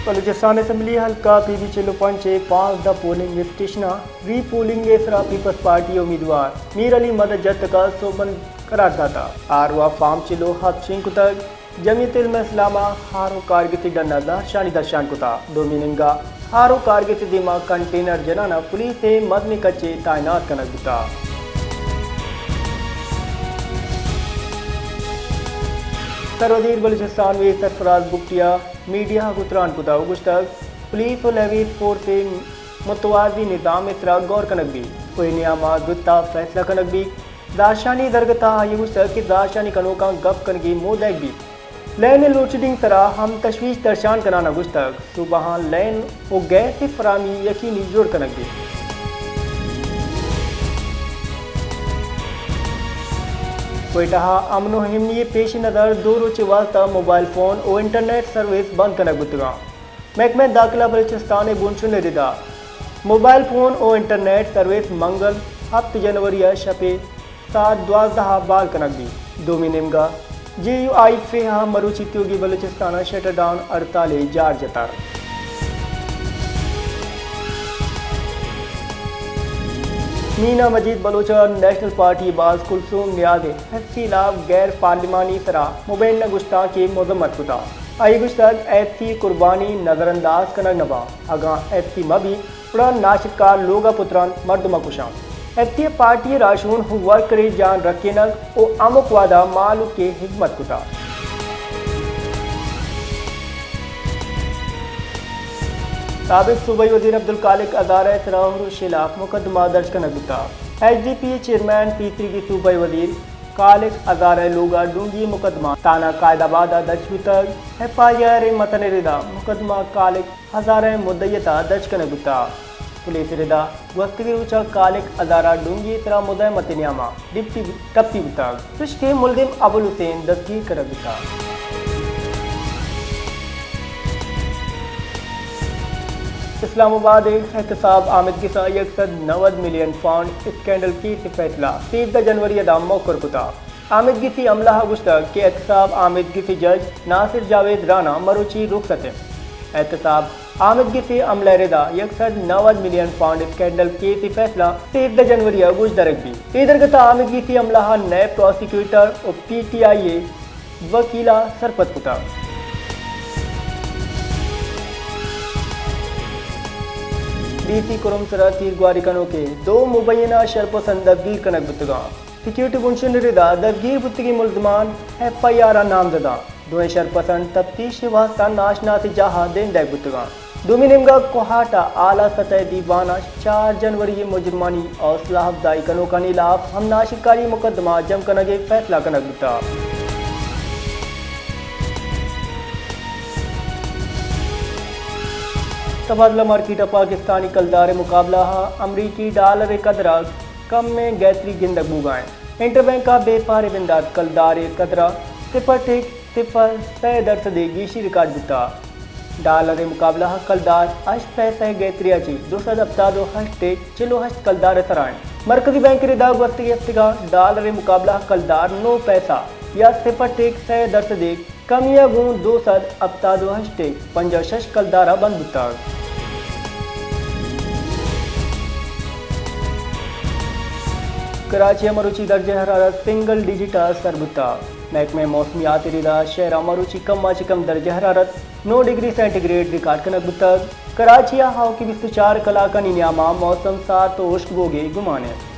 بلوچستان اسمبلی حلقہ پی بی چل و پنچ ءِ پانزدہ پولنگ اسٹیشناں ری پولنگ ءِ سرا پیپلز پارٹی ءِ امیدوار میر علی مدد جتک ءَ سوبمند قرار داتہ۔ آر او ءَ فارم چل و ہپت شنگ کتگ۔ جمعیت علماء اسلام ءَ آر او کارگس ءِ ڈن ءَ زہرشانی درشان کتہ۔ دومی نیمگ ءَ آر او کارگس ءِ دیما کنٹینر جنان ءَ پولیس ءِ مزنیں کچے تعینات کنگ بوتہ۔ سروزیر بلوچستان میر سرفراز بگٹی ءَ میڈیا ءَ گوں تران کتہ و گوشتگ، پولیس و لیویز فورس ءِ متوازی نظام ءِ سرا گور کنگ بیت و اے نیام ءَ زوت ءَ فیصلہ کنگ بیت۔ زہرشانی درگت ءَ آئی ءَ گوشتگ کہ زہرشانی کنوکاں گپ کنگی موہ دئیگ بیت۔ لین ءِ لوڈشیڈنگ سرا ہم تشویش درشان کنان ءَ گوشتگ، صوبہاں لین و گیس ءِ فراہمی یقینی جوڑ کنگ بیت۔ کوئٹہ ءَ امن و ایمنی ءِ پیش نظر دو روچ ءِ واستہ موبائل فون و انٹرنیٹ سروس بند کنگ بوتگاں۔ محکمہ داخلہ بلوچستان ءِ بنشن ءِ ردا موبائل فون و انٹرنیٹ سروس منگل ہپت جنوری ءَ شپ ءِ ساعت دوازدہ ءَ بحال کنگ بیت۔ دومی نیمگ ءَ جے یو آئی فیہ ءَ مروچی تیوگیں بلوچستان ءَ شٹر ڈاؤن ہڑتال ءِ جار جتگ۔ مینا مجید بلوچ ءَ نیشنل پارٹی ءِ باز کلثوم نیاز ءِ ایف سی ءِ ہلاپ غیر پارلیمانی سرا مبینہ گشتانکے مذمت کتگ۔ آئی ءَ گوشتگ، ایف سی ءِ قربانی نظر انداز کنگ نہ باں۔ اگاں ایف سی مہ بیت، گڑا ناشرکار لوگ ءَ پترنت، مردم ءَ کشنت۔ ایف سی ءِ پارٹی ءِ راہشون و ورکر ءِ جان رکینگ و ہمک وہد ءَ مہلوک ءِ ہزمت کتگ۔ سابق صوبائی وزیر عبدالخالق ہزارہ ءِ سرا ہروش ءِ ہلاپ مقدمہ درج کنگ بوتگ۔ ایس ڈی پی ءِ چیئرمین پیسریگیں صوبائی وزیر خالق ہزارہ ءِ لوگ ءَ ڈونگی ءِ مقدمہ تھانہ قائد آباد ءَ درج بوتگ۔ ایف آئی آر ءِ متن ءِ ردا مقدمہ خالق ہزارہ ءِ مدعیت ءَ درج کنگ بوتگ۔ پولیس ءِ ردا گوستگیں روچ ءَ خالق ہزارہ ڈونگی ءِ سرا مزاحمت ءِ نیام ءَ ڈپٹی ٹپی بوتگ، چوشکہ ملزم ابوالحسین دستگیر کنگ بوتگ۔ اسلام آباد ءِ احتساب آمدگس ءَ یک سد نود ملین پاؤنڈ اسکینڈل کیس ءِ فیصلہ سیزدہ جنوری ءَ داں موکر کتگ۔ آمدگسی عملہ ءَ گوشتگ کہ احتساب آمدگس ءِ جج ناصر جاوید رانا مروچی رخصت انت۔ احتساب آمدگس ءِ عملہ ءِ ردا یک سد نود ملین پاؤنڈ اسکینڈل کیس ءِ فیصلہ سیزدہ جنوری ءَ گوشدارگ بیت۔ اے درگت ءَ آمدگسی عملہ ءَ نائب پراسیکیوٹر و پی ٹی آئی ءِ وکیل ءَ سرپد کتگ۔ ڈی سی کرم سر ءَ تیرگواری کنوکیں دو مبینہ شرپسند دزگیر کنگ بوتگاں۔ سیکیورٹی بنشن ءِ ردا دزگیر بوتگیں ملزمان ایف آئی آر ءَ نامزداں۔ دوئیں شرپسند تفتیش ءِ واستہ ناشناسیں جاہ ءَ دیم دئیگ بوتگاں۔ دومی نیمگ ءَ کوہاٹ ءَ اعلی سطح ءِ دیوان ءَ چار جنوری ءِ مجرمانی حوصلہ افزائی کنوکانی ہلاپ ہم ناشرکاری مقدمہ جم کنگ ءِ فیصلہ کنگ بوتگ۔ تبادلہ مارکیٹ ءَ پاکستانی کلدار ءِ مقابلہ ءَ امریکی ڈالر ءِ قدر ءَ کمیں گہتری گندگ بوگا انت۔ انٹر بینک ءَ بیپار ءِ بندات کلدار ءِ قدر ءَ صفر ٹیک صفر سئے درسد ءِ گیشی ریکارڈ بوتگ۔ ڈالر ءِ مقابلہ ءَ کلدار ہشت پیسہ ءِ گہتری ءَ چہ دو سد ہپتاد و ہشت ٹیک چل و ہشت کلدار ءِ سرا انت۔ مرکزی بینک ءِ ردا گوستگیں ہفتگاں ڈالر ءِ مقابلہ ءَ کلدار نو پیسہ یا صفر ٹیک سئے درسد ءِ کمی ءَ گوں دو سد ہپتاد و ہشت ٹیک پنجاہ و شش کلدار ءَ بند بوتگ۔ کراچی ءَ مروچی درجہ حرارت سنگل ڈیجٹ ءَ سر بوتگ۔ محکمہ موسمیات ءِ ردا شہر ءَ مروچی کم ءَ چہ کم درجہ حرارت نو ڈگری سینٹی گریڈ ریکارڈ کنگ بوتگ۔ کراچی ءَ آؤکیں بیست و چار کلاکانی نیام ءَ موسم سارت و ہشک بوگ ءِ گمان انت۔